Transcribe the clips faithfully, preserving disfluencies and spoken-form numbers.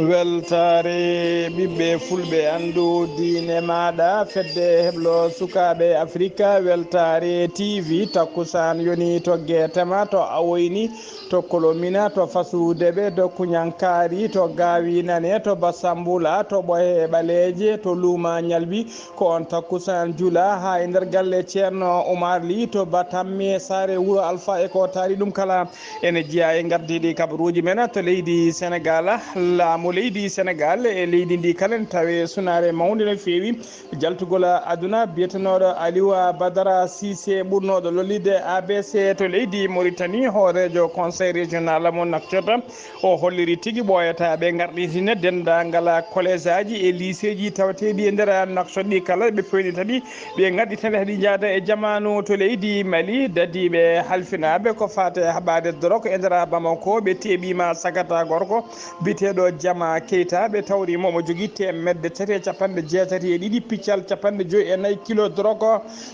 Weltaare ɓiɓɓe fulɓe, anndu diine maaɗa, fedde heblo sukaaɓe Afrika, Weltaare T V, takkusaan yoni to Geetema, to Awoyni, to Kolomina, to Fasudeɓe, to Kuñankaari, to Gaawinane, to Basambula, to Ɓohe Ɓaleeje, to Luuma Ñalbi, ko on takkusaan jula haa e nder galle Ceerno Umar Li, to Batamme, saare wuro Alfa e ko taari ɗum kala. Ene jeyaa e ngardiiɗi kabaruuji men to leydi Senegaal. Laamu leydi Senegaal e leydi ndi kala ene tawee sunaare mawnde no feewi jaltugol aduna. Biyetenooɗo Aliwa Badara Sise, ɓurnooɗo lollirde A B C to leydi Moritani, hooreejo Conseil Régional mo Nouakchott, o holliri tigi ɓooyata ɓe ngarɗitina denndaangal koleesaaji e liiseeji tawateeɗi e nder Nouakchott ɗi kala, ɓe peewnita ɗi, ɓe ngarɗitande haɗi njaada e jamaanu to leydi Mali. Dadiiɓe halfinaaɓe ko faati e haɓaade dorog e nder Bamako, ɓe teeɓiima sagata gorko biyeteeɗo Jama Keita, ɓe tawri mo omo jogii teemedde tati e capanɗe jeetati e ɗiɗi piccal capanɗe joyi e nayi kilo dorog.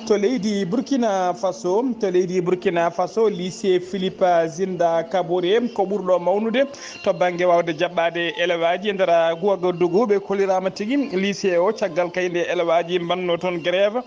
To leydi Burkina Faso, to leydi Burkina Faso, lycée Philippe Zinda Kabore ko ɓurɗo mawnude to bannge waawde jaɓɓaade elewaaji e nder Ouagadougou, ɓe kolliraama tigi lycée o caggal kayde elewaaji mbaɗnoo toon grève.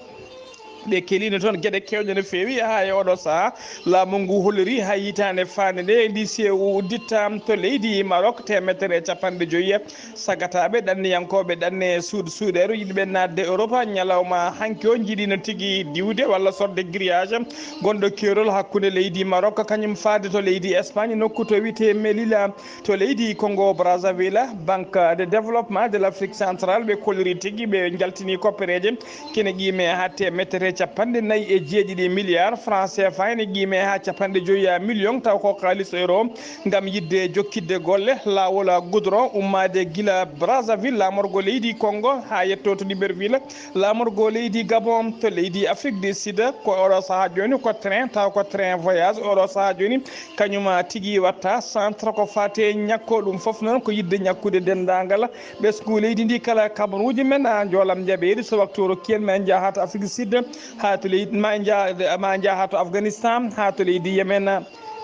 Ɓe keliino toon geɗe keewɗe no feewi haa e oɗo sahaa. Laamu ngu holliri haa hitaande faande nde, lycée o udditta to leydi Maroc, teemedere e capanɗe joyi sagataaɓe, ɗanniyankooɓe ɗanne suud suuɗeeru yiɗɓe naatde Europa ñalawma hanki o, njiɗino tigi diwde walla sorde grillage gonɗo keerol hakkunde leydi Maroc kañum faade to leydi Espagne, nokku to wiyetee Melilla. To leydi Congo Brazzaville, Banque de Développement de l'Afrique Centrale, ɓe kolliri tigi, ɓe njaltini koppereeje kene qiime haa teemedere capanɗe nayi e jeeɗiɗi milliards francs C F A, ene qiime haa capanɗe joyi millions, taw ko kaalis euro, ngam yiɗde jokkitde golle laawol goudron ummaade gila Brazzaville, laamorgo leydi Congo, haa yetto to Libreville, laamorgo leydi Gabon. To leydi Afrique du Sud, ko oɗo sahaa jooni ko train, taw ko train voyage oɗo sahaa jooni, kañum tigi watta centre ko faati e ñakko. Ɗum fof noon ko yiɗde ñakkude denndaangal ɓesngu leydi ndi kala kabaruuji men, a, njoolam njaɓeeri. So waktu o rokki en, ma en njah haa to Afrique du Sud, haa to leydi, ma en njah, ma en njah haa to Afghanistan, haa to leydi Yemen.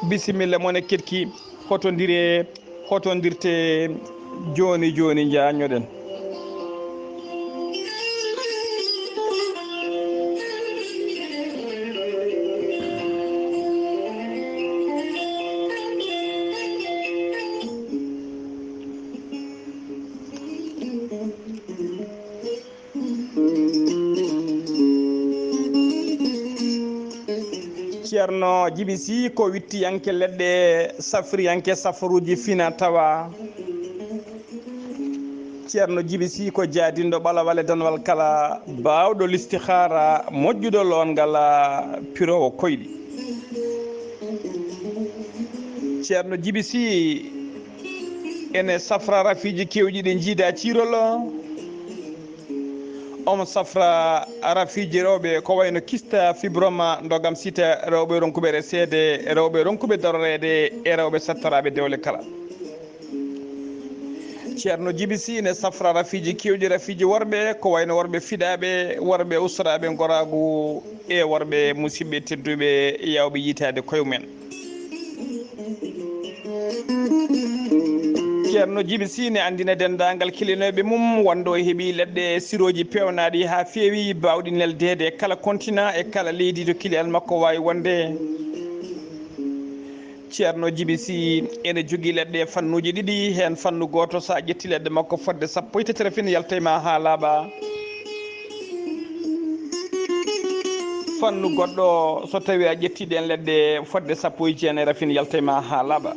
Bisimilla mon e keɗki. Hotondire, hotondirte jooni jooni, njaññoɗen. Ceerno Jibi Sy ko wittiyanke leɗɗe, safriyanke safaruuji fina tawa. Ceerno Jibi Sy ko jaadinɗo ɓalawal e danwal kala, baawɗo listihaara, moƴƴuɗo loongal, piroowo koyɗi. Ceerno Jibi Sy ene safra rafiiji keewɗi ɗi njiida ciirol. Omo safra rafiiji rewɓe ko wayno kista, fibroma, ndogam sita, rewɓe ronkuɓe reseede, rewɓe ronkuɓe daroreede e rewɓe sattoraaɓe dewle kala. Ceerno Jibi Sy ene safra rafiiji keewɗi, rafiiji worɓe ko wayno worɓe fiɗaaɓe, worɓe ustoraaɓe ngoraagu e worɓe musiɓɓe tedduɓe yaawɓe yiytaade koye mumen. Ceerno Jibi Sy ne anndina denndaangal keɗitinooɓe mum wonde o heɓii leɗɗe sirooji peewnaaɗi haa feewi, baawɗi neldeede e kala kontina e kala leydi to kiliyaan makko waawi wonde. Ceerno Jibi Sy ene jogii leɗɗe fannuuji ɗiɗi, heen fannu gooto, so a ƴetti leɗɗe makko fodde sappo e tati, rafin yaltay ma haa laaɓa. Fannu goɗɗo, so tawii a ƴetti ɗeen leɗɗe fodde sappo e jeenayi, rafin yaltay ma haa laaɓa.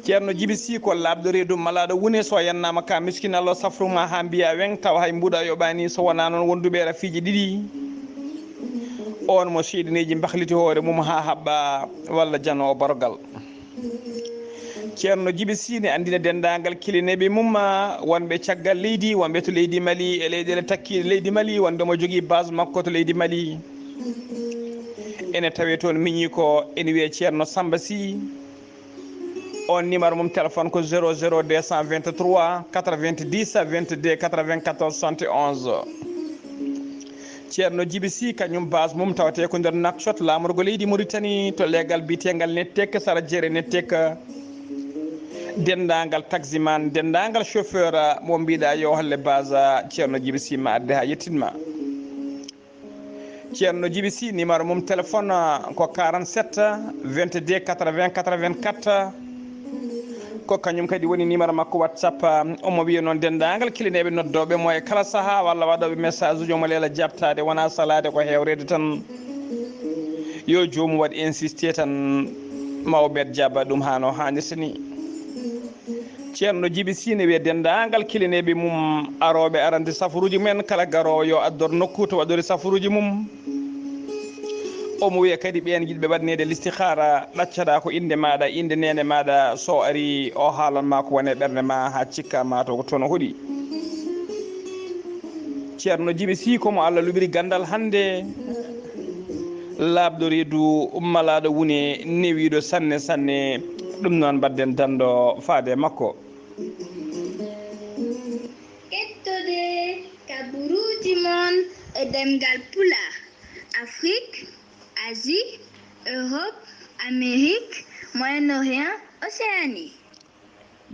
Ceerno Jibi Sy ko laaɓɗo reedu, malaaɗo wune, so a yannaama ka miskinallo safru ma haa mbiya weŋ, tawa hay mbuuɗu a yoɓaani, so wonaa noon wonduɓe e rafiiji ɗiɗi. Oon mo seyɗineeji mbahliti hoore mum haa haɓɓa, walla janoowo barogal. Ceerno Jibi Sy ne anndina denndaangal kilineeɓe mum, wonɓe caggal leydi, wonɓe to leydi Mali e leyɗeele takkiiɗe leydi Mali, wonde omo jogii base makko to leydi Mali. Ene tawee toon miñiiko, ene wiyee Ceerno Samba Sy. On numéro mum téléphone ko zéro zéro deux cent vingt-trois quatre-vingt-dix vingt-deux quatre-vingt-quatorze soixante et onze. Ceerno Jibi Si, kañum base mum tawate ko nder Nouakchott, laamorgo leydi Mauritanie, to leegal biyetegal Nettek, sara jeere Nettek. Denndaangal taximan, denndaangal chauffeur mo mbiɗa yo holle base, Ceerno Jibi Si ma adde ha yettinma. Ceerno Jibi Si, numéro mum téléphone ko quarante-sept vingt-deux quatre-vingts quatre-vingt-quatre. Ko kañum kadi woni numéro makko WhatsApp. Omo wiya noon denndaangal kilineeɓe noddooɓe mo e kala sahaa walla waɗooɓe message uji, omo leela jaɓtaade, wonaa salaade, ko heewreede tan. Yo joomum waɗ insisté tan, ma o ɓeet jaɓa ɗum haa no haanirta ni. Ceerno Jibi Si ne wiya denndaangal kilineeɓe mum arooɓe arande safaruuji mumen, kala garoowo yo addor nokku to waɗori safaruuji mum. Omo wiya kadi ɓeen yiɗɓe waɗneede listihaara, ɗaccaɗa ko innde maaɗa, innde neene maaɗa, so o ari o haalan ma ko woni e ɓernde ma haa cikka ma to ko toon o hoɗi. Ceerno Jibi Si, ko mo Allah luɓiri ganndal hannde, laaɓɗo reedu, malaaɗo wune, newiiɗo sanne sanne. Ɗum noon mbaɗden danndo faade e makko. Kettode kabaruuji mon e ɗemngal Pulaar, Afrik, Asie, Europe, Amérique, Moyen-Orient, Océanie.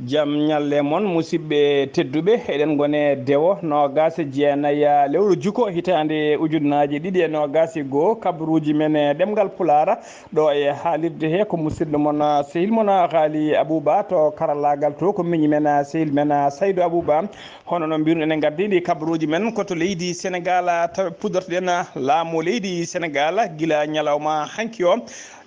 Jam ñalle mon, musidɓe tedduɓe, eɗen ngone dewo noogaas e jeenayi lewru juko hitaande ujunnaaji ɗiɗi e noogaas e goo, kabaruuji men e ɗemngal Pulaar. Ɗo e haalirde he ko musidɗo mon, sehil mon, Haali Abuba, to karallaagal to ko miñi men, sehil men, Saydu Abuba. Hono no mbiruɗen, en ngardiiɗi kabaruuji men ko to leydi Senegaal, taw puɗɗortoɗen laamu leydi Senegaal gila ñalawma hanki o.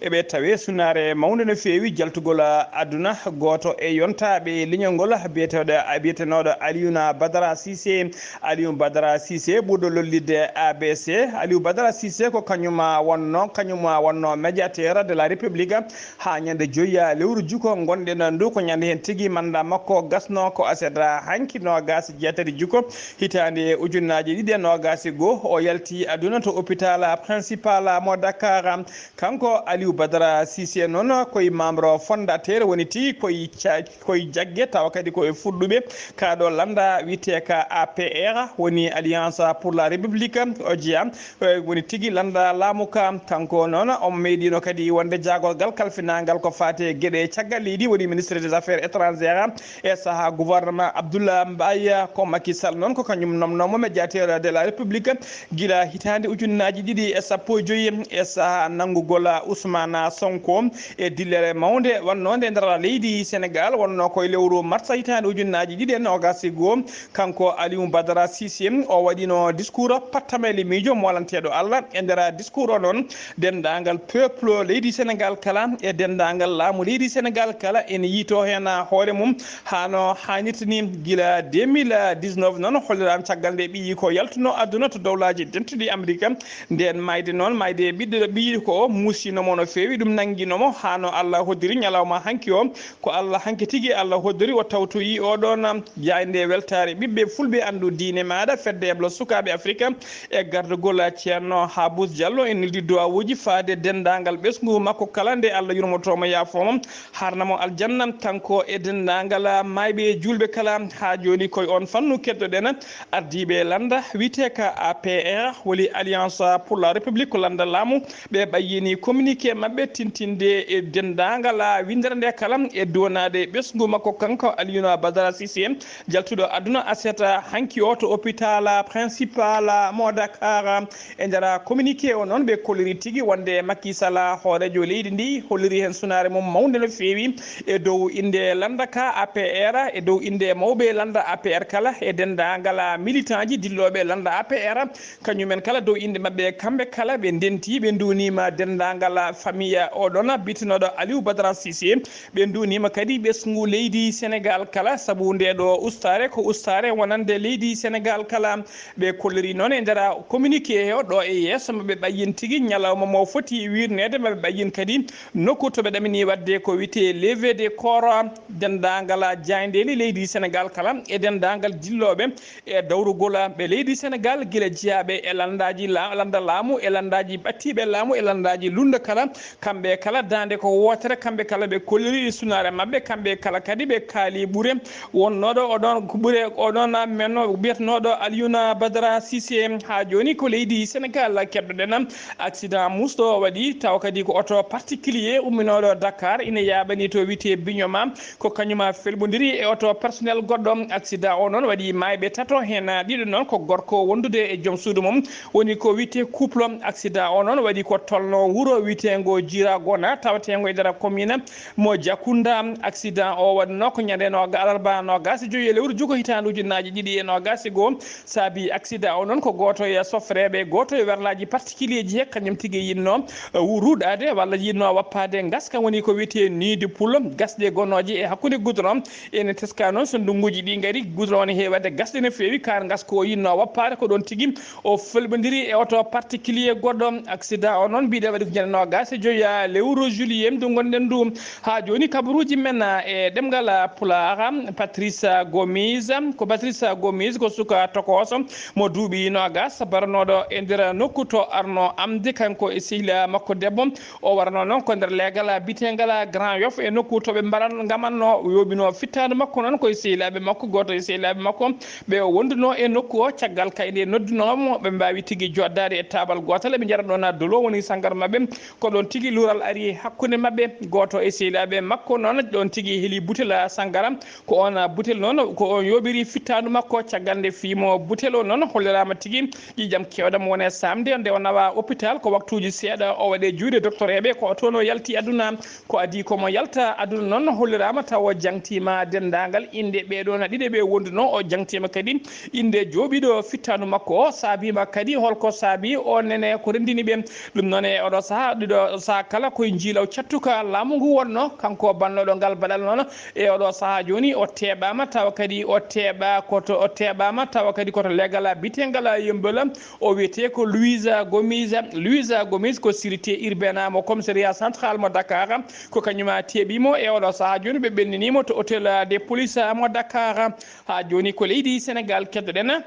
Eɓe tawe sunaare mawnde no feewi jaltugol aduna. Gooto e yontaaɓe leñol ngol biyeteeɗo, biyetenooɗo Aliyuna Badara Sise. Aliyu Badara Sise ɓurɗo lollidde A B C. Aliyu Badara Sise ko kañum wonno, kañum wonno médiateur de la République haa ñande joyi lewru juko ngonɗen ndu, ko ñande heen tigi mandat makko gasno, ko aset hanki noogaas e jeetati juko hitaande ujunnaaji ɗiɗi e noogaas e goo. O yalti aduna to hôpital principal mo Dakar. Kanko Aliou Badara Cissé noon, koye membre fondateur woni tigi, koye ca-, koye jagge, tawa kadi koye fuɗɗuɓe kaa ɗo lannda wiyetee ka A P R, woni Alliance pour la République, o jeyaa, eh, woni tigi lannda laamu ka. Kanko noon, omo meeɗiino kadi wonde jaagorgal kalfinaangal ko faati e geɗe caggal leydi, woni ministre des affaires étrangères e sahaa gouvernement Abdoulaye Mbaye. Ko Macky Sall noon, ko kañum nomnoomo médiateur de la République gila hitaande ujunnaaji ɗiɗi e sappo e joyi e sahaa nanngugol Ousmane Sonko e dillere mawnde wannode e nder leydi Sénégal, wonnoo ko e lewru mars hitaande ujunnaaji ɗiɗi e noogaas e goo. Kanko Aliou Badara Cissé, o waɗino discours pattameli miijo molanteeɗo Allah. E nder discours o noon, denndaangal peuple leydi Sénégal kala e denndaangal laamu leydi Sénégal kala ene yiito heen hoore mum haa no haanirta ni. Gila deux mille dix-neuf noon, holliraama caggal nde ɓiyi ko yaltuno aduna to Dowlaaji Dentuɗi Amerika. Ndeen maayde noon, maayde ɓiɗɗo ɓiyiiko o, muusiino mo no feewi, ɗum nanngiino mo haa no Allah hoddiri ñalawma hanki o. Ko Allah hanki tigi Allah hoddiri o tawtoyi oɗoon jaaynde weltaare ɓiɓɓe fulɓe. Anndu diine maaɗa, fedde heblo sukaaɓe Afrika e gardagol Ceerno Habous Diallo en nildi duwawuuji faade denndaangal ɓesngu makko kala nde Allah yurmoto mo, yaafo mo, harna mo aljanna, kanko e denndaangal maayɓe e juulɓe kala. Haa jooni koye oon fannu keddoɗen ardiiɓe lannda wiyetee ka A P R, woni Alliance pour la République, ko lannda laamu. Ɓe ɓayyini communiqué maɓɓe tintinde e denndaangal winndere nde kala e duwanaade ɓesngu makko kanko Alioune Badara Cissé, jaltuɗo aduna aset hanki o to hôpital principal mo Dakar. E nder communiqué o noon, ɓe kolliri tigi wonde Macky Sall, hooreejo leydi ndi, holliri heen sunaare mum mawnde no feewi e dow innde lannda ka A P R, e dow innde mawɓe lannda A P R kala, e denndaangal militant ji dillooɓe lannda A P R. Kañumen kala dow innde maɓɓe, kamɓe kala ɓe ndenti, ɓe nduwniima denndaangal famille oɗon biyetenooɗo Aliou Badara Cissé. Ɓe nduwniima kadi ɓesngu leydi Sénégal kala, sabu nde ɗo ustaare ko ustaare wonande leydi Sénégal kala. Ɓe kolliri noon e nder communiqué o ɗo e yeeso maɓɓe ɓayyen tigi ñalawma mo foti wirneede maɓɓe ɓayyen kadi nokku to ɓe ɗamini waɗde ko wiyetee levée de corps denndaangal jaayndeeli leydi Sénégal kala e denndaangal dillooɓe e dawrugol ɓe leydi Sénégal, gila jeyaaɓe e lanndaaji la-, lannda laamu, e lanndaaji ɓattiiɓe laamu, e lanndaaji lunnda kala, Kamɓe kala daande ko wootere, kamɓe kala ɓe kolliri sunaare maɓɓe, kamɓe kala kadi ɓe kaali ɓure wonnooɗo oɗon ɓure oɗon menno biyetenooɗo Aliyuna Badara Sise. Haa jooni ko leydi Senegal keɗɗoɗen. Accident musɗo waɗi taw kadi ko oto particulier umminooɗo Dakar ina yaaɓani to wiyetee Bignoma, ko kañuma felɓondiri e oto personnel goɗɗo. Accident o noon waɗi maayɓe tato, heen ɗiɗo noon ko gorko wondude e joom suudu mum, woni ko wiyetee couple. Accident o noon waɗi ko tolno wuro wiyeteengo Jiragona, taweteengo e nder commune mo Jakunda. Accident o waɗno ko ñande noga-, alarba noogaas e joyi e lewru juko hitaande ujunnaaji ɗiɗi e noogaas e goo. Saabi accident o noon ko gooto e sofreeɓe, gooto e werlaaji particulier ji he kañum tigi yiɗno, uh, ruuɗaade walla yiɗno wappaade ngaska woni ko wiyetee nid de poule, gasɗe gonooje e hakkunde goudron. Ene teska noon so ndunnguuji ɗi ngari, goudron ne heewi waɗde gasɗe no feewi, kar ngaska o yiɗno wappaade ko ɗoon tigi o felɓondiri e oto particulier goɗɗo. Accident o noon mbiɗen waɗi ko ñande noogaas e joyi lewru juillet ndu ngonɗen ndu. Haa jooni kabaruuji men e ɗemngal Pulaar, Patrice Gomis, ko Patrice Gomis ko suka tokooso mo duuɓi noogaas baranooɗo e nder nokku to arno amde kanko e sehila makko debbo. O warano noon ko nder leegal biteengal Grand Yoff e nokku to ɓe mbaran ngamanno yooɓino fittaandu makko noon ko e sehilaaɓe makko, gooto e sehilaaɓe makko ɓe o wonduno e nokku o. Caggal kayɗe noddunoomo ɓe mbaawi tigi joddaade e taabal gootal, ɓe njara ɗoon dolo woni sangar maɓɓe. Ko ɗoon tigi luural ari hakkunde maɓɓe. Gooto e sehilaaɓe makko noon ɗoon tigi heli butel sangara. Ko oon butel noon ko oon yooɓiri fittaandu makko. Caggal nde fiimo butel o noon holliraama tigi ƴiiƴam keewɗam wone saamde nde o nawa hôpital. Ko waktuuji seeɗa o waɗe juuɗe doktoreeɓe ko toon o yalti aduna. Ko adii ko mo yalta aduna noon holliraama taw o jaŋtiima denndaangal innde ɓee ɗoon ɗiɗo ɓe wonduno. O jaŋtiima kadi innde jooɓiiɗo fittaandu makko o. Saabiima kadi holko saabi o nene ko renndini ɓe. Ɗum noon e oɗo sahaa, ɗiɗo sahaa kala koye njiilaw cattuka laamu ngu wonno, kanko bannooɗo ngal baɗal noon e oɗo sahaa jooni o teeɓaama tawa kadi o teeɓa koto, o teeɓaama tawa kadi koto leegal biteengal Yummbal. O wiyetee ko Louisa Gomis. Louisa Gomis ko sûreté urbaine mo commissariat central mo Dakar. Ko kañum teeɓi mo e oɗo sahaa jooni ɓe ɓennini mo to hôtel de police mo Dakar. Haa jooni ko leydi Senegal keddoɗen.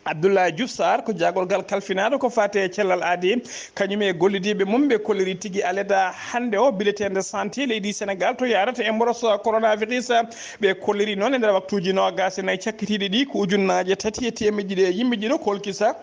Abdoulaye Diouf Sarr ko jaagorgal kalfinaaɗo ko faati e cellal aadi, kañum e gollidiiɓe mum ɓe kolliri tigi aleda hannde o bileteende santé leydi Senegal to yaarata e mboros coronavirus. Ɓe kolliri noon e nder waktuuji noogaas e nayi cakkitiiɗi ɗi ko ujunnaaje tati e teemedde ɗiɗi e yimɓe ɗiɗo kolkisa.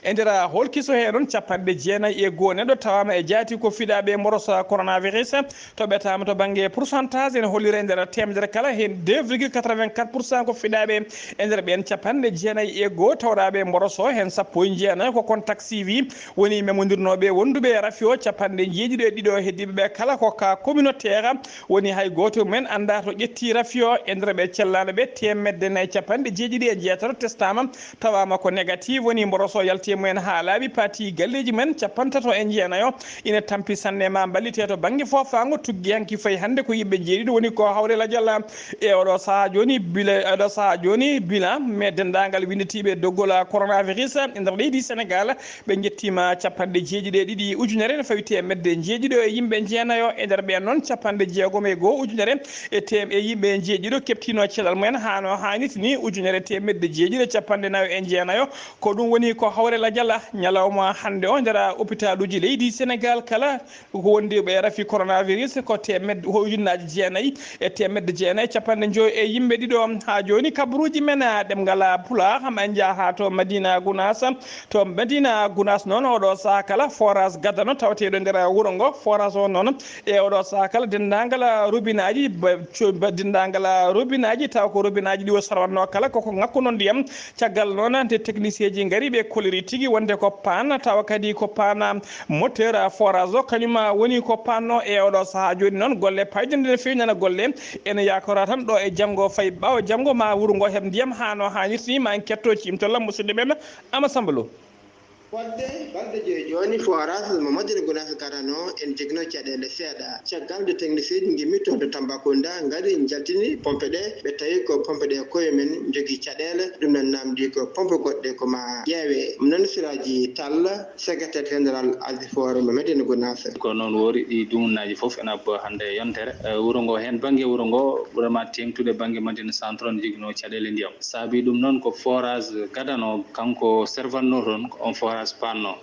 E nder holkiso hee noon capanɗe jeenayi e goo neɗɗo tawaama e jaati ko fiɗaaɓe mboros coronavirus. To ɓetaama to bannge pourcentage ene hollira e nder teemedere kala heen deux virgule quatre-vingt-quatre pour cent ko fiɗaaɓe. E nder ɓeen capanɗe jeenayi e goo tawɗaaɓe mboros o heen sappo e jeenayi ko contact suivi woni memondirnooɓe wonduɓe e rafi o. Capanɗe jeeɗiɗo e ɗiɗo heddiiɓe ɓe kala ko cas communautaire woni hay gooto mumen anndaa to ƴetti rafi o. E nder ɓe cellaano ɓe teemedde nayi capanɗe jeeɗiɗi e jeetato testaama tawaama ko négatif woni mboros o yalti e mumen haa laaɓi paati galleeji mumen capantato e jeenayo ina tampi sanne ma mballite to bannge foofaango tuggiyanki fayi hannde ko yimɓe jeeɗiɗo woni ko hawre lajal. E oɗo sahaa jooni bila oɗo sahaa jooni bilan mais denndaangal winnditiiɓe doggol coronavirus e nder leydi Senegal ɓe njettiima capanɗe jeeɗiɗi e ɗiɗi ujunere ne fawi teemedde jeeɗiɗo e yimɓe jeenayo. E nder ɓeen noon capanɗe jeegom e goo ujunere e teem e yimɓe jeeɗiɗo keɓtiino cellal mumen haa no haaniti ni ujunere teemedde jeeɗiɗo capanɗe nayo e jeenayo. Ko ɗum woni ko hawre lajal ñalawma hannde o nder hopitaaluuji leydi Senegal kala ko wondiiɓe e rafi coronavirus ko teemedde ko ujunnaaji jeenayi e teemedde jeenayi e capanɗe joyi e yimɓe ɗiɗo. Haa jooni kabaruuji men ɗemngal Pulaar ma njaha haa to Madina Gunaas. To Madina Gunaas noon oɗo sahaa kala forage gadano tawateeɗo nder wuro ngo. Forage o noon e oɗo sahaa kala denndaangal robinaaji ba-, co-, ba-, denndaangal robinaaji taw ko robinaaji ɗi o sarwanno kala koko ŋakkuno ndiyam. Caggal noon nde technicien ji ngari ɓe kolliri tigi wonde ko paan tawa kadi ko paan moteur forage o kañum woni ko paanno e oɗo sahaa. Jooni noon golle payɗe nde no feewi nana golle ene yakora tan ɗo e janngo fayi ɓaawo janngo ma wuro ngo heɓ ndiyam haa no haanirta ni ma en ketto ciimtol musidɗo men Ama Samba Lo. Fodde balɗe joyi jooni forage mo Madina Gunaas gadano en jogino caɗeele seeɗa. Caggal nde technicien ji ngimmi toon to Tambacounda ngari njaltini pompe ɗe ɓe tawi ko pompe ɗe koye men njogii caɗeele. Ɗum noon namdi ko pompe goɗɗe ko ma ƴeewe. Ɗum noon Siraji Tall, secrétaire général Asdifor mo Madina Gunaas. Ko noon woori ɗi dumunnaaji fof ena ba hannde e yontere. Eh, wuro ngo heen bannge wuro ngo vraiment teeŋtude bannge Madina Centre ne joginoo caɗeele ndiyam. Saabi ɗum noon ko forage gadano kanko servanno toon ko on forage panno.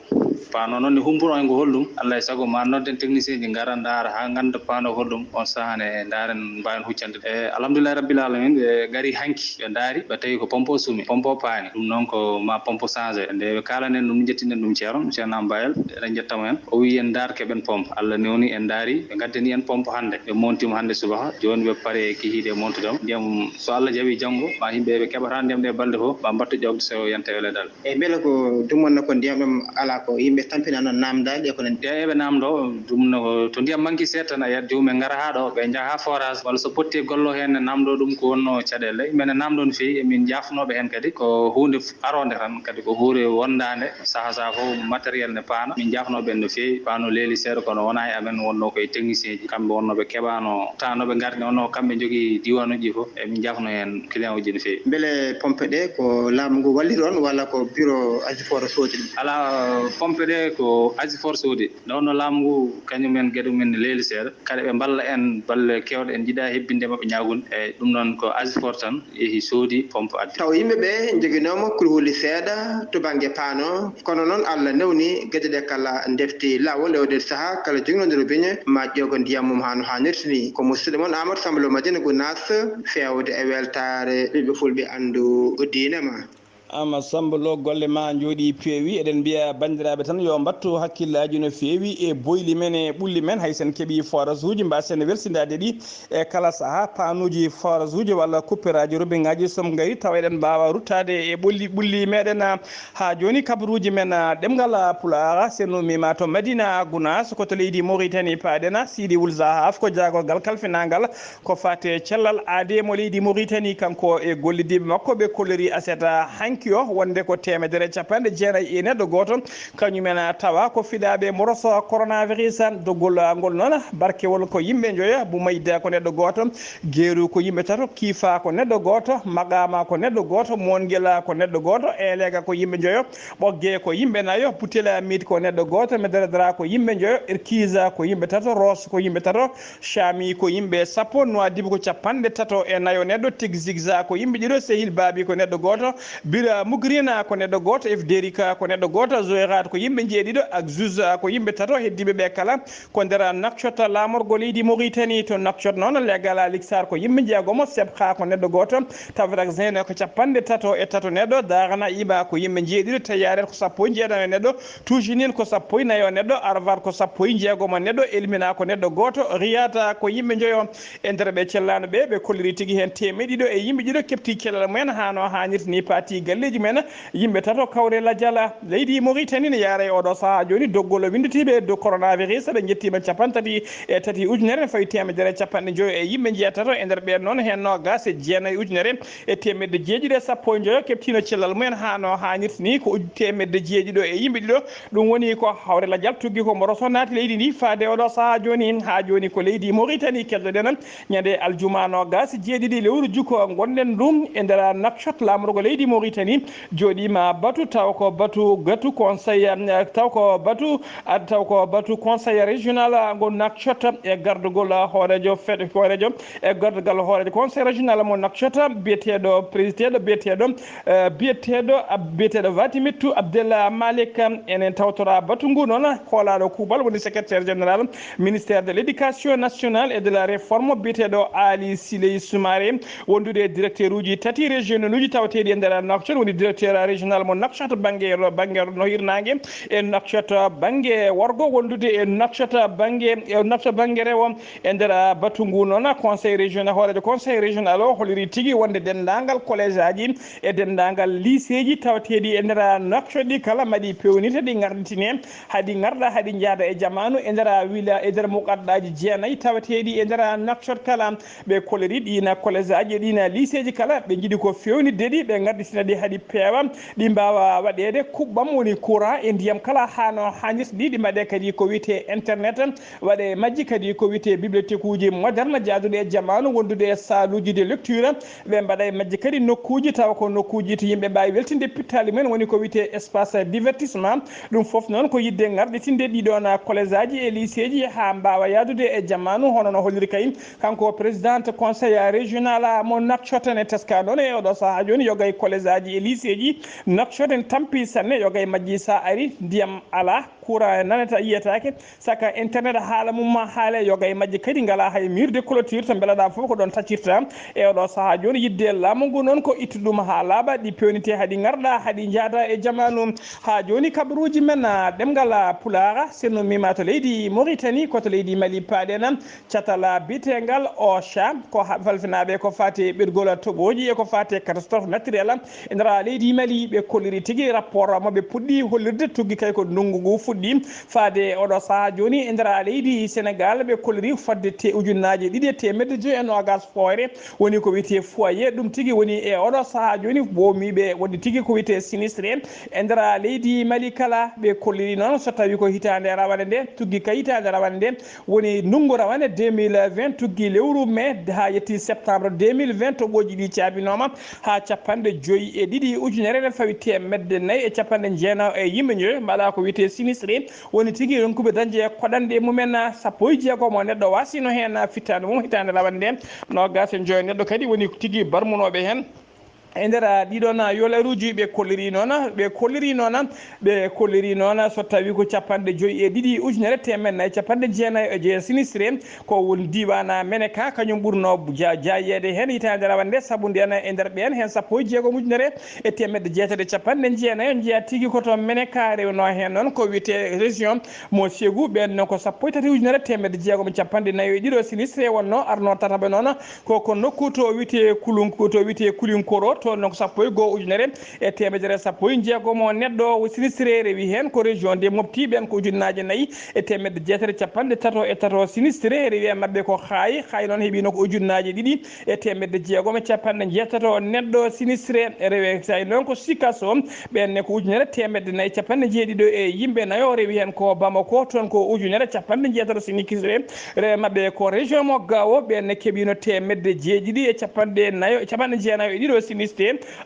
Paano noon ne humpun on ko holɗum, Allah e sago ma nodden technicien ji ngara ndaara haa ngannda paano ko holɗum, on sahaa ne ndaaren mbaawen huccande. E alhamdulillahi rabbil alamin, ɓe ngari hanki, ɓe ndaari, ɓe tawi ko pompe o sumi, pompe o paani. Ɗum noon ko ma pompe changé. Nde ɓe kaalanen ɗum, njettinen ɗum ceerno, ceerno Ambayel, eɗen njetta mo en. O wi en ndaar keɓen pompe. Allah newni en ndaari, ɓe ngaddani en pompe hannde. Ɓe monti mo hannde subaka. Jooni ɓe pare e kihiiɗe e montude mo. Ndiyam, so Allah jaɓi janngo, ma yimɓe ɓe keɓata ndiyam ɗe balɗe fof, ma mbattu ƴoogde so yanta e leɗɗal. E mbele ko dumunna ko ndiyam ɗam alaa ko yimɓe tampina noon naamndaali e ko nanndi? Eeyi, eɓe naamndoo, dumunna ko to ndiyam manki seeɗa tan a yiyat joomum en ngara haa ɗo, ɓe njaha haa forage, walla so potti e gollo heen ne naamndoo ɗum ko wonnoo caɗeele. Yimɓe ne naamndoo no feewi, emin njaafnoo ɓe heen kadi. Ko huunde aroonde tan, kadi ko huunde wondaande, sahaa sahaa fof matériel ne paana. Min njaafnoo ɓe no feewi, paano leeli seeɗa, kono wonaa e amen, wonnoo ko e technicien ji, kamɓe wonnoo ɓe keɓaano, tawa no ɓe ngarni, wonnoo ko kamɓe njogii diiwaanuuji ɗi fof, emin njaafnoo heen client uji no feewi. Mbele pompe ɗe ko laamu ngu walliri on walla ko bureau Azifor soodi ɗum? Alaa, pompe ɗe ko Azifor soodi. Nde wonnoo laamu ngu kañum en geɗe mum en ne leeli seeɗa. Kadi ɓe mballa en balle keewɗe, en njiɗaa hebbinde maɓɓe ñaagunde. Eeyi, ɗum noon ko Azifor tan yehi soodi pompe addi. Taw yimɓe ɓe njoginooma kulhuli seeɗa to bannge paano, kono noon Allah newni geɗe ɗe kala ndefti laawol e oɗo sahaa, kala joginooɗo robinet ma ƴoogo ndiyam mum haa no haanirta ni. Ko musidɗo mon Amadou Samba Lo Madina Gounass, feewde e weltaare ɓiɓɓe fulɓe anndu diine ma. Ama Samba Lo, golle ma njooɗii peewi. Eɗen mbiya banndiraaɓe tan yo mbattu hakkillaaji no feewi e boyli men e ɓulli men, hay sen keɓii forage uji, mbaasen welsindaade ɗi e kala sahaa. Panuuji forage uji walla coupure aji robinet aji, so ngari tawa eɗen mbaawa ruttaade e ɓolli, ɓulli meɗen. Haa jooni kabaruuji men, ah, ɗemngal, ah, Pulaar, sen ummiima to Madina Gounass, ko to leydi Mauritanie paaɗen. Sidi Wul Zahaf ko jaagorgal kalfinaangal ko faati e cellal aadee mo leydi Mauritanie, kanko e gollidiiɓe makko ɓe kolliri aset hanki o, wonde ko teemedere e capanɗe jeenayi e neɗɗo gooto, kañum en tawa ko fiɗaaɓe moroso coronavirus. Doggol ngol noon, barkewol ko yimɓe njoyo, Bumayda ko neɗɗo gooto, Geeru ko yimɓe tato, Kiifa ko neɗɗo gooto, Maqama ko neɗɗo gooto, Mongela ko neɗɗo gooto, Elega ko yimɓe njoyo, Ɓogge ko yimɓe nayo, Butela Mit ko neɗɗo gooto, Medradra ko yimɓe njoyo, Irkiza ko yimɓe tato, Ros ko yimɓe tato, Shami ko yimɓe sappo, Nuwadibu ko capanɗe tato e nayo neɗɗo, Tig Zigza ko yimɓe ɗiɗo, Sehil Babi ko neɗɗo gooto, Bira Mugrina ko neɗɗo gooto, F Derika ko neɗɗo gooto, Zoerat ko yimɓe njeeɗiɗo, ak Zuza ko yimɓe tato, heddiiɓe ɓe kala ko nder Nouakchott laamorgo leydi Mauritanie. To Nouakchott noon, Legal Aliksar ko yimɓe njeegomo, Sebha ko neɗɗo gooto, Tafrak Zene ko capanɗe tato e tato neɗɗo, Dagana Ima ko yimɓe njeeɗiɗo, Tayaret ko sappo e njeeɗan e neɗɗo, Tujinin ko sappo e nayo neɗɗo, Arvar ko sappo e njeegomo neɗɗo, Elmina ko neɗɗo gooto, Riyata ko yimɓe njoyo. E nder ɓe cellaano ɓe, ɓe kolliri tigi heen teemeɗe ɗiɗo e yimɓe ɗiɗo keɓti cellal mumen haa no haanirta ni, paati galleeji mumen. Yimɓe tato kawre lajal leydi Mauritanie ne yaara e oɗo sahaa jooni doggol winnditiiɓe dow coronavirus. Ɓe njettiima capanɗe tati e tati ujunere ne fawi teemedere e capanɗe njoyo e yimɓe njeetato. E nder ɓeen noon, heen noogaas e jeenayi ujunere e teemedde jeeɗiɗi e sappo e njoyo keɓtiino cellal mumen haa no haanirta ni, ko uj-, teemedde jeeɗiɗo e yimɓe ɗiɗo. Ɗum woni ko hawre lajal tuggi ko moroso naati leydi ndi faade oɗo sahaa jooni. Haa jooni ko leydi Mauritanie keltoɗen. Ñande aljuma noogaas e jeeɗiɗi lewru juko ngonɗen ɗum e nder Nouakchott, laamorgo leydi Mauritanie jooɗiima batu, taw ko batu gatu conseil, eh, taw ko batu, ah, taw ko batu conseil régional, ah, ngo Nouakchott e gardugol, ah, hooreejo fed-, hooreejo e gardugal hooreejo conseil régional mo Nouakchott, biyeteeɗo président, biyeteeɗo, eh, biyeteeɗo, ah, biyeteeɗo Vatimittu Abdel Malik. Enen tawtora batu ngu noon, hoolaaɗo kuuɓal woni secrétaire général ministère de l'éducation nationale et de la réforme, biyeteeɗo Ali Siley Soumaré, wondude e directeur uji tati régional uji tawateeɗi e nder Nouakchott, woni directeur régional mo Nouakchott bannge, bannge no hirnaange e Nouakchott bannge worgo, wondude e Nouakchott bannge, e Nouakchott bannge rewo. E nder batu ngu noon, conseil régional, hooreejo conseil régional o holliri tigi wonde denndaangal collège aji e denndaangal lycée ji tawateeɗi e nder Nouakchott ɗi kala maɗi peewnite, ɗi ngarditine, haɗi ngarda, haɗi njaada e jamaanu e nder wila-, e nder muqaddaaji jeenayi tawateeɗi e nder Nouakchott kala. Ɓe kolliri ɗiina collège aji e ɗiina lycée ji kala, ɓe njiɗi ko feewnitde ɗi, ɓe ngarditina ɗi haɗi peewa, ɗi mbaawa waɗeede kuɓɓam woni courant e ndiyam kala haa no haanirta ni, ɗi mbaɗee kadi ko wiyetee internet, waɗee e majji kadi ko wiyetee bibliothèque uji moderne jaaduɗi e jamaanu, wondude e salle uji de lecture, ɓe mbaɗa e majji kadi nokkuuji tawa ko nokkuuji to yimɓe mbaawi weltinde pittaali mumen, woni ko wiyetee espace divertissement. Ɗum fof noon ko yiɗde ngarɗitinde ɗii ɗoon collège aji e lycée ji haa mbaawa yahdude e jamaanu, hono no holliri kay kanko présidente conseil régional mo Nouakchott. Ne teskaa noon e oɗo sahaa jooni, yoga e collège aji E liiseeji, nokcooɗe ne tampi sanne, yoga e majji so a ari, ndiyam alaa, courant nanata yiyetaake, saka internet haala mum ma haale, yoga e majji kadi ngalaa hay mur de clôture to mbelaɗaa fof ko ɗoon taccirta. E oɗo sahaa jooni, yidde laamu ngu noon ko ittu ɗum haa laaɓa, ɗi peewnitee haa ɗi ngarɗa, haa ɗi njaada e jamaanu. Haa jooni kabaruuji men, ah, ɗemngal, ah, Pulaar, so en ummiima to leydi Mauritanie, ko to leydi Mali paaɗen. Catal biyeteengal OCHA, ko ha-, halfinaaɓe ko faati e ɓirgol toɓooji e ko faati e catastrophe naturelle. E nder leydi Mali, ɓe kolliri tigi rapport mo ɓe puɗɗi hollirde tuggi kay ko ndunngu ngu fuɗɗi faade e oɗo sahaa jooni. E nder leydi Senegal, ɓe kolliri fodde te-, ujunnaaje ɗiɗi e teemedde joyi e noogas fooyre, woni ko wiyetee foyer. Ɗum tigi woni e oɗo sahaa jooni boomiiɓe wonde tigi ko wiyetee sinistré. E nder leydi Mali kala, ɓe kolliri noon so tawi ko hitaande rawane nde, tuggi kay hitaande rawane nde, woni ndunngu rawane deux mille vingt, tuggi lewru mai haa yetti septembre deux mille vingt, toɓooji ɗi caabinooma haa capanɗe joyi e ɗiɗi ujunere ene fawi teemedde nayi e capanɗe jeenayo e yimɓe njoyo mbaɗa ko wiyetee sinistré, woni tigi ronkuɓe dañde koɗanɗe mumen sappo e jeegom o neɗɗo wasino heen fittaandu mum hitaande rawane nde, noogas e njoyo neɗɗo kadi woni tigi barmunooɓe heen. E nder, ah, ɗiɗon, ah, yolaruuji ɓe kolliri noon, ɓe kolliri noon, ɓe kolliri noon, so tawi ko capanɗe joyi e ɗiɗi ujunere teemedde nayi capanɗe jeenayo e joyo sinistré, ko won diiwaan Meneka, kañum ɓurno ja-, jaayeede heen hitaande rawane nde, sabu ndeen e nder ɓeen heen sappo e jeegom ujunere e teemedde jeetati e capanɗe jeenayo njeyaa tigi ko to Meneka rewno heen noon ko wiyetee région mo Ségou, ɓeen noon ko sappo e tati ujunere teemedde jeegom e capanɗe nayi e ɗiɗo sinistré wonno, arno tataɓe noon, ko, ko nokku to wiyetee Kulun-, to wiyetee Kulinkoro, toon noon ko sappo e goo ujunere e teemedere sappo e jeegom o neɗɗo o sinistré rewi heen, ko région de Mopti, ɓeen ko ujunnaaje nayi e teemedde jeetati e capanɗe tato e tato sinistré, rewi e maɓɓe ko Xaay, Xaay noon heɓino ko ujunnaaje ɗiɗi e teemedde jeegom e capanɗe jeetati o neɗɗo sinistré, rewi tawi noon ko Sikaso, ɓeen ne ko ujunere teemedde nayi capanɗe jeeɗiɗo e yimɓe nayo, rewi heen ko Bamako, toon ko ujunere capanɗe jeetati sinistré, rewi maɓɓe ko région mo Gao, ɓeen ne keɓino teemedde jeeɗiɗi e capanɗe nayo, capanɗe jeenayo e ɗiɗo sinistré,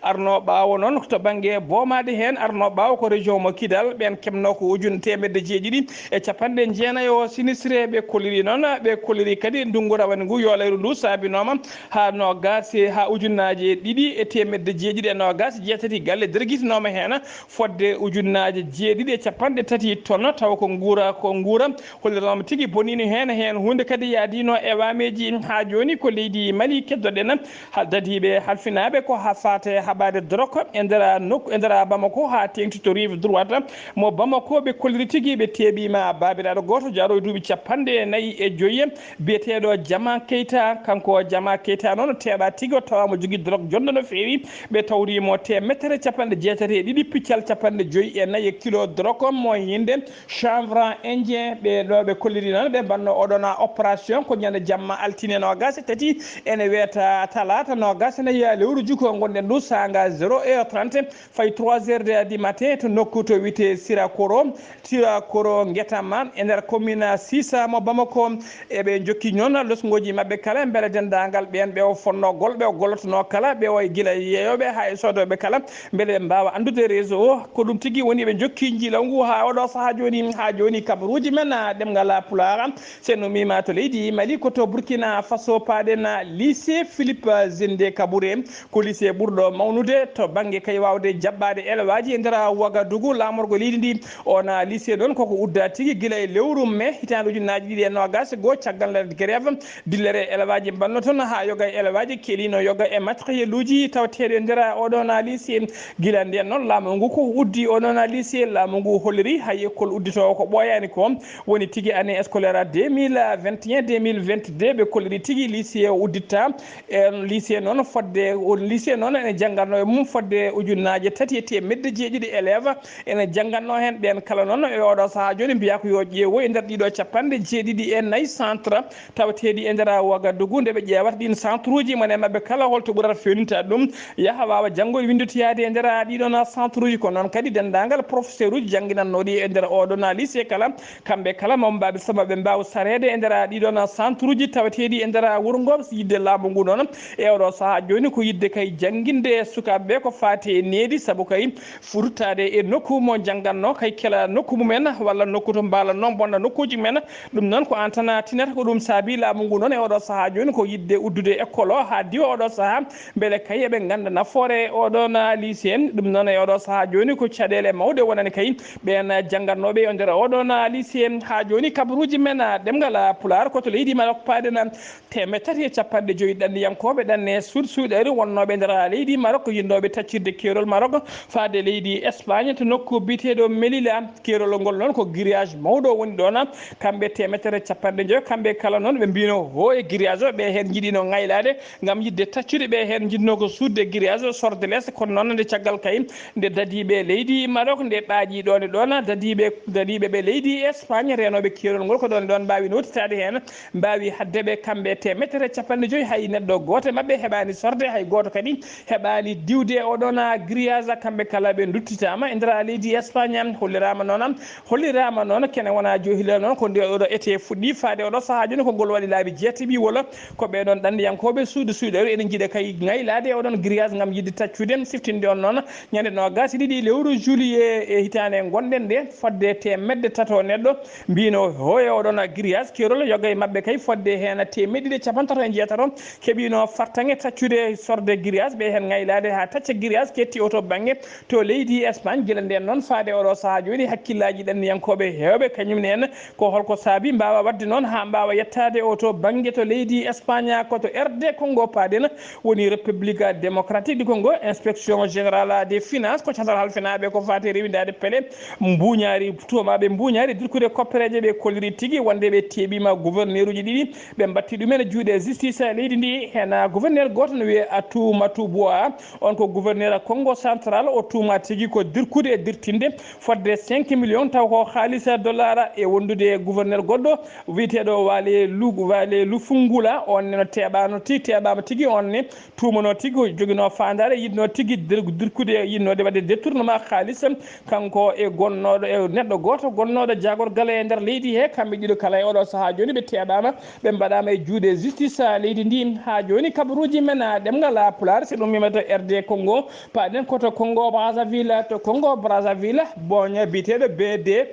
arno ɓaawo noon to bannge boomaade heen, arno ɓaawo ko région mo Kidal, ɓeen keɓno ko ujun teemedde jeeɗiɗi e capanɗe jeenayo sinistré, ɓe kolliri noon, ɓe kolliri kadi ndunngu rawane ngu yoolayru ndu saabinooma haa noogas, haa ujunnaaje ɗiɗi e teemedde jeeɗiɗi e noogas e jeetati galle dergitinooma heen fodde ujunnaaje jeeɗiɗi e capanɗe tati tonnes, tawa ko nguura, ko nguura holliraama tigi boniino heen, heen huunde kadi yaadiino e waameeji. Haa jooni ko leydi Mali keddoɗen, ha-, dadiiɓe halfinaaɓe ko haa faate haɓaade drogue e nder nokku, e nder Bamako haa teeŋti to rive droite mo Bamako, ɓe kolliri tigi ɓe teeɓiima baabiraaɗo gooto jaaɗo e duuɓi capanɗe nayi e joyi, biyeteeɗo Jama Keita. Kanko Jama Keita noon teeɓaa tigi, o tawaama jogii drogue jonɗo no feewi. Ɓe tawriimo teemettare capanɗe jeetati e ɗiɗi piccal capanɗe joyi e nayi e kilo drogue mo innde chanvre indien. Ɓe ɗo ɓe kolliri noon ɓe mbaɗno oɗon opération ko ñande jamma altine noogas e tati, ene weeta talaata noogas e nayi lewru juko ngonɗen ndu saanga zéro heure trente. Fayi trois heures de, du matin to nokku to wiyetee Sirakoro, Sirakoro Ngetama, e nder commune Sisa mo Bamako. Eɓe njokki noon losngooji maɓɓe kala, mbele denndaangal ɓeen ɓe o fonnoo gol-, ɓe o gollotonoo kala, ɓe o e gila yeeyooɓe haa e soodooɓe kala, mbele ɓe mbaawa anndude réseau o. Ko ɗum tigi woni ɓe njokki njilawgu haa oɗo sahaa jooni, haa jooni kabaruuji men, ah, ɗemngal Pulaar. So en ummiima to leydi Mali, ko to Burkina Faso paaɗen, lycée Philippe Zende Kabouré. Ko lycée ɓurɗo mawnude to bannge kay waawde jaɓɓaade elewaaji e nder Ouagadougou, laamorgo leydi ndi. Oon lycée noon koko uddaa tigi gila e lewru mai hitaande ujunnaaji ɗiɗi e noogas e goo, caggal nde grève dillere elewaaji mbanno toon haa yoga e elewaaji keeliino yoga e matériel uji tawateeɗo e nder oɗoon lycée. Gila ndeen noon laamu ngu ko uddi oɗoon lycée, laamu ngu holliri hay école udditoowo ko ɓooyaani ko. Woni tigi année scolaire deux mille vingt et un deux mille vingt-deux, ɓe kolliri tigi lycée o udditta. E on lycée noon fodde, on lycée noon ene janngatnoo e mum fodde ujunnaaje tati e teemedde jeeɗiɗi élève ene janngatnoo heen. Ɓeen kala noon e oɗo sahaa jooni mbiyaa ko yo ƴeewo e nder ɗiɗo capanɗe jeeɗiɗi e nayi centre tawateeɗi e nder Ouagadougou, nde ɓe ƴeewata ɗiin centre uji, mone maɓɓe kala holto ɓurata feewnitaade ɗum, yaha waawa janngo winndotoyaade e nder ɗiɗon centre uji. Ko noon kadi denndaangal professeur uji jannginannooɗi e nder oɗon lycée kala, kamɓe kala mawɓe mbaɓe sabu ɓe mbaawa sareede e nder ɗiɗon centre uji tawateeɗi e nder wuro ngo. Yidde laamu ngu noon e oɗo sahaa jooni ko yidde kay jannginde sukaaɓe ɓe ko faati e needi, sabu kay futtaade e nokku mo njanngatnoo, kay kela nokku mumen walla nokku to mbaalatnoo bonna nokkuuji men. Ɗum noon ko aan tan a tinata. Ko ɗum saabii laamu ngu noon e oɗo sahaa jooni ko yiɗde uddude école o haa diwa oɗo sahaa, mbele kay eɓe ngannda nafoore oɗon lycée. Ɗum noon e oɗo sahaa jooni ko caɗeele mawɗe wonani kay ɓeen janngatnooɓe e nder oɗon lycée. Haa jooni kabaruuji men ɗemngal Pulaar ko to leydi Maroc paaɗen. Teemeɗɗe tati e capanɗe joyi ɗanniyankooɓe ɗanne suuɗ suuɗeeri wonnooɓe nder leydi Maroc, yiɗnooɓe taccirde keerol Maroc faade leydi Espagne to nokku biyeteeɗo Melilla. Keerol ngol noon ko grillage mawɗo woni ɗoon. Kamɓe teemeɗɗe tati e capanɗe joyi, kamɓe kala noon ɓe mbino hoo e grillage o, ɓe heen njiɗino ŋaylaade ngam yiɗde taccude, ɓe heen njiɗno ko suuɗde grillage o, sorde les. Kono noon nde caggal kay nde dadiiɓe leydi Maroc nde ɓaaƴi ɗoon e ɗoon, dadiiɓe, dadiiɓe ɓe leydi Espagne reenooɓe keerol ngol ko ɗoon e ɗoon mbaawi nootitaade heen, mbaawi haɗde ɓe kamɓe teemeɗɗe tati e capanɗe joyi, hay neɗɗo gooto e maɓɓe heɓaani sorde, hay gooto kadi heɓaani diwde e oɗon grillage. Kamɓe kala ɓe nduttitaama e nder leydi Espagne. Holliraama noon, holliraama noon kene wona johila noon ko nde oɗo été fuɗɗi faade oɗo sahaa jooni ko ngol waɗi laabi jeetaɓi wala ko ɓee ɗoon ɗanniyankooɓe suudu suuɗeeru ene njiɗa kay ŋaylaade e oɗon grillage ngam yiɗde taccude siftinde on noon ñande noogaas e ɗiɗi lewru juillet e hitaande ngonɗen nde fodde teemeɗɗe tato neɗɗo mbino hoo e oɗon grillage keerol. Yoga e maɓɓe kay fodde heen teemeɗɗe ɗiɗi e capanɗe tato e njeetato keɓino fartaŋŋe taccude sorde grillage, ɓe heen ŋaylaade haa tacca grillage ketti o to bannge to leydi Espagne. Gila ndeen noon faade oɗo sahaa jooni hakkillaaji ɗanniyankooɓe heewɓe kañum ne en ko holko saabii mbaawa waɗde noon haa mbaawa yettaade o to bannge to leydi Espagne ko to R D Congo paaɗen woni République Démocratique du Congo. Inspection Générale des Finances ko catal halfinaaɓe ko faati rewindaade pele mbuuñaari, tuumaaɓe mbuuñaari dirkude koppereeje ɓe kolliri tigi wonde ɓe teeɓiima gouverneur uji ɗiɗi, ɓe mbatti ɗumen e juuɗe justice leydi ndi. Heen gouverneur gooto no wiyee Atoumata Boua, on ko gouverneur Congo Central, o tuumaa tigi ko dirkude e dirtinde fodde cinq millions taw ko haalis dollar e wondude e gouverneur goɗɗo wiyeteeɗo Waale Lu-, Waale Lufungula, on ne no teeɓaano ti-, teeɓaama tigi, on ne tuumanoo tigi, o joginoo faandaare, yiɗnoo tigi dir-, dirkude, yiɗnoode waɗde détournement haalis, kanko e gonnooɗo, e neɗɗo gooto gonnooɗo jaagorgal e nder leydi he, kamɓe ɗiɗo kala e oɗo sahaa jooni ɓe teeɓaama, ɓe mbaɗaama e juuɗe justice leydi ndi. Haa jooni kabaruuji men, a, ɗemngal a Pulaar, si ɗum wiyeteeɗo R D Congo, paaɗen ko to Congo Brazzaville, to Congo Brazzaville, booña biyeteeɗo B D,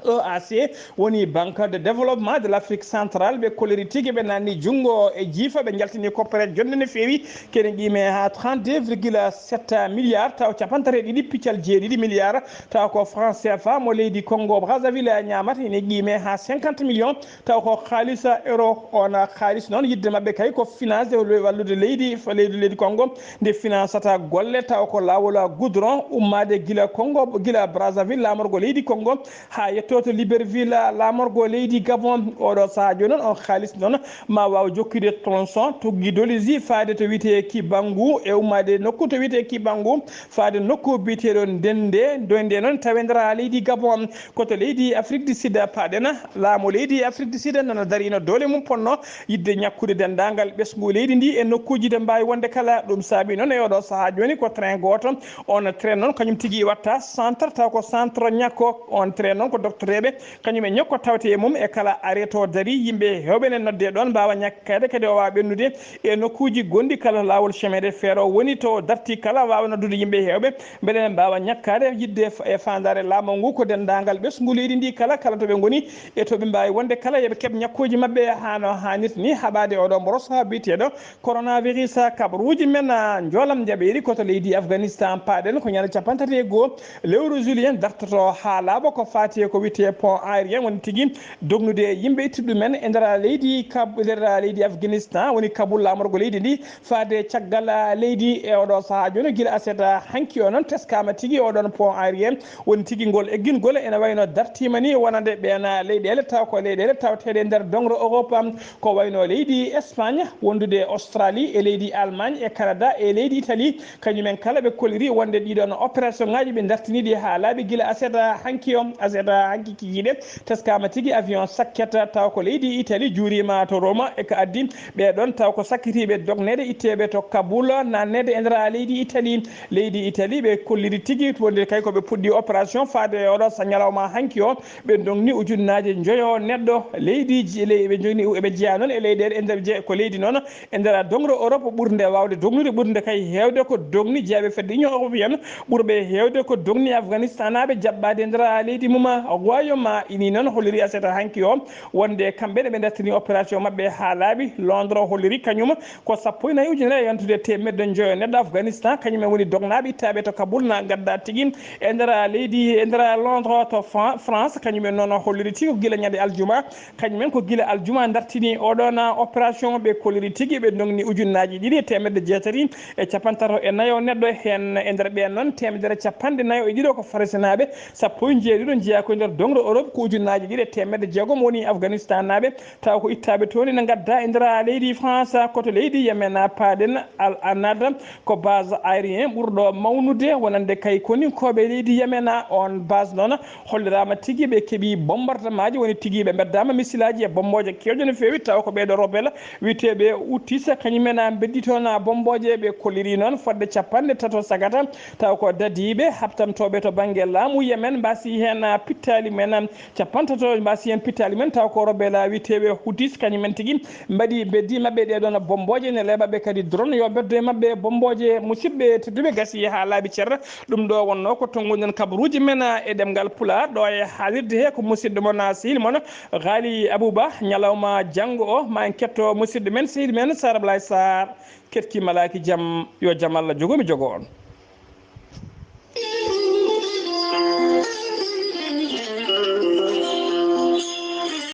E A C woni Banque de Développement de l'Afrique Centrale. Ɓe kolliri tigi, ɓe nanni junngo e jiifa, ɓe njaltini koppere jonnde no feewi, kene qiime haa trente-deux virgule sept milliards, taw capanɗe tati e ɗiɗi piccal jeeɗiɗi milliards, taw ko franc C F A mo leydi Congo Brazzaville ñaamata, ene qiime haa cinquante millions, taw ko haalisa euro. On haalis noon, yiɗde maɓɓe kay ko finance e wallude leydi, leydi, leydi Congo, nde financata golle, taw ko laawol goudron ummaade gila Congo, gila Brazzaville, laamorgo leydi Congo, haa yetto to Libreville, laamorgo leydi Gabon. Oɗo sahaa jooni noon, on haalis noon ma waaw jokkude tronçon tuggi Dolisi faade to wiyetee Kibangu, e ummaade nokku to wiyetee Kibangu faade nokku biyeteeɗo Ndende. Ndende noon tawe nder leydi Gabon, ko to leydi Afrique du Sud paaɗen. Laamu leydi Afrique du Sud noon darino doole mum ponno yiɗde ñakkude denndaangal ɓesngu leydi ndi e nokkuuji ɗe mbaawi wonde kala. Ɗum saabii noon e oɗo sahaa jooni ko train gooto. On train noon kañum tigi watta centre, taw ko centre ñakko. On train noon ko doktoreeɓe kañum e ñakko tawte e mum. E kala arrêt to darii, yimɓe heewɓe ne nodde ɗoon, mbaawa ñakkaade kadi o waawa ɓennude e nokkuuji gonɗi kala. Laawol chemin de fer o woni to dartii kala, waawa noddude yimɓe heewɓe mbele ne mbaawa ñakkaade yiɗde fa-, e faandaare laamu ngu ko denndaangal ɓesngu leydi ndi kala, kala to ɓe ngoni e to ɓe mbaawi wonde kala, yo ɓe keɓ ñakkooji maɓɓe haa no haanirta ni. Haɓaade oɗo mboros biyeteeɗo coronavirus, kabaruuji men, a, njoolam njaɓeeri ko to leydi Afghanistan paaɗen, ko ñande capanɗe tati e goo lewru juillet dartoto haa laaɓa ko faati e ko wiyetee pont aérien, woni tigi dognude yimɓe ittude ɗumen e nder leydi Kab-, nder leydi Afghanistan, woni Kabul, laamorgo leydi ndi, faade caggal leydi. E oɗo sahaa jooni, gila aset hanki o noon, teskaama tigi oɗon pont aérien, woni tigi ngol eggingol ene wayno dartiima ni wonande ɓeen leyɗeele, taw ko leyɗeele tawteeɗe nder doŋre Europe, ko wayno leydi Espagne, wondude Australie e leydi Allemagne e Canada e leydi Italie. Kañumen kala ɓe kolliri wonde ɗiɗon opération ŋaaji ɓe dartini ɗi haa laaɓi gila aset hanki o, aset Hanki kikiiɗe, teskama tigi avion sakket taw ko leydi Italie juurima to Roma e ko addi ɓe ɗon taw ko sakkitiiɓe dogneede itteeɓe to Kabul naatneede e nder leydi Italie. Leydi Italie ɓe kolliri tigi wonde kay ko ɓe puɗɗi opération faade e oɗo sa ñalawma hanki o ɓe dogni ujunnaaje njoyo neɗɗo leydi ji-, ley-, ɓe jogni, ɓe jeyaa noon e leyɗeele e nder je-, ko leydi noon e nder dongro Europe ɓurnde waawde dognude ɓurnde kay heewde ko dogni jeeɓe fedde Union Européenne ɓurɓe heewde ko dogni Afganistanaaɓe jaɓɓaade e nder leydi mum. Royaume ini noon holliri aset hanki o wonde kamɓe ne ɓe dartini opération maɓɓe haa laaɓi. Londres holliri kañum ko sappo e nayi ujunere e yantude teemedde njoyo neɗɗo Afganistan kañum en woni dognaaɓe ittaaɓe to Kabul na gadda tigi e nder leydi e nder Londres to Fran-, France. Kañum en noon holliri tigi ko gila ñande aljuma. Kañum en ko gila aljuma dartini oɗon opération ɓe kolliri tigi ɓe dogni ujunnaaji ɗiɗi e teemedde jeetati e capantato e nayo neɗɗo heen. E nder ɓeen noon teemedere capanɗe nayo e ɗiɗo ko Faransinaaɓe, sappo e jeeɗiɗo njeyaa ko e nder dongro Europe ko ujunnaaji ɗiɗi e teemedde jeegom woni Afganistanaaɓe taw ko ittaaɓe toon ene ngadda e nder leydi France koto leydi Yemen paaɗen Al Anad ko base aérien ɓurɗo mawnude wonande kay koninkooɓe leydi Yemen. On base noon holliraama tigi ɓe keɓi bombardemaaji woni tigi ɓe mbeddaama misilaaji e bombooje keewɗe no feewi taw ko ɓeeɗo rebelle wiyeteeɓe Houthis kañum en mbeddi toon bombooje ɓe kolliri noon fodde capanɗe tato sagata taw ko dadiiɓe habtantooɓe to bannge laamu Yemen mbasi heen pittaali men capantato mbasi heen pittaali men taw ko rebelle wiyeteeɓe Houthis kañum en tigi mbaɗi beddi maɓɓe ɗeɗon bombooje ne leeɓaɓe kadi drone yo beddo e maɓɓe bombooje. Musidɓe tedduɓe gasi haa laaɓi cer ɗum ɗo wonno ko tonnguɗen kabaruuji men e ɗemngal pulaar ɗo e haalirde he ko musidɗo mon sehil mon Ghali Abouba. Ñalawma janngo o ma en ketto musidɗo men sehil men Sar Ablaye Sar. Ketki malaaki jam yo jam Allah jogo mi jogo on.